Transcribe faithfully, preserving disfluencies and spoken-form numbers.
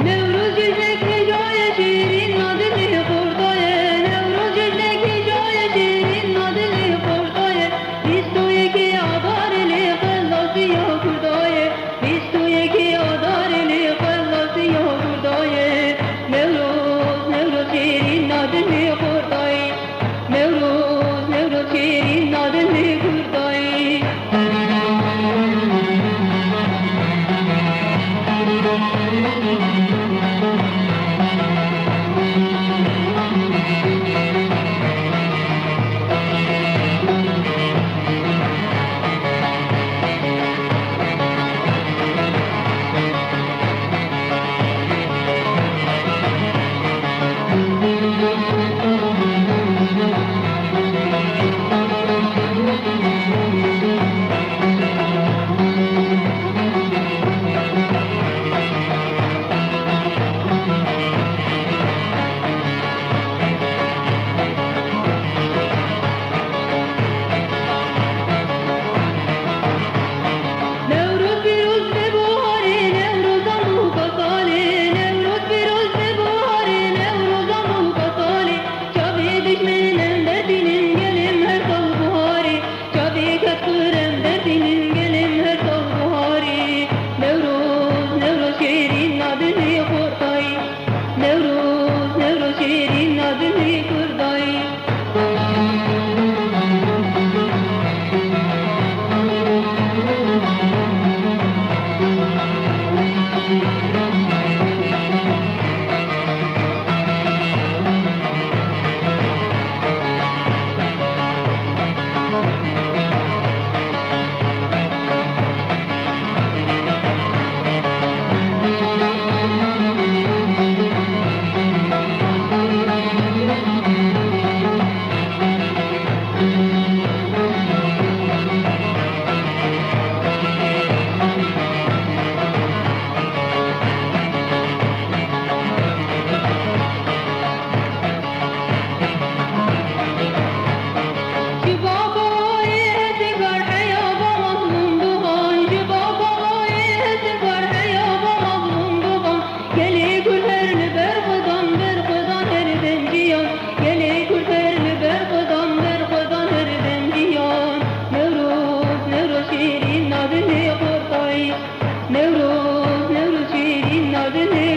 Newroz cejnek hecaye, şîrîn na dilî xurdaye. Newroz cejnek hecaye, şîrîn na dilî xurdaye. Bîst û yekê Adarê lê xelasîya kurdaye. Bîst û yekê Adarê lê xelasîya kurdaye. Newroz, Newroz şîrîn na dilî xurdaye. Newroz, Newroz şîrîn na dilî xurdaye. Newroz pîroz be buharî, Newroza muka salî. Newroz pîroz be buharî, Newroza muka salî. Çavê dişmenî nem dertînin, gelê mi her sal buharî. Çavê keskirem dertînin, gelê mi her sal buharî. Newroz, Newroz şêrîn na dilî xurtayî. Newroz, Newroz şêrîn na dilî kurdayî. Ji baba wayê hesê kar heya ba Mazlûm Dogan, ji baba wayê hesê kar heya ba Mazlûm Dogan. Gelê kurd her li ber xwe dan, ber xwe dan her denciyan. Gelê kurd her li ber xwe dan, ber xwe dan her denciyan. Newroz, Newroz şêrîn na dilê xurtayî. Newroz, Newroz şêrîn na dilê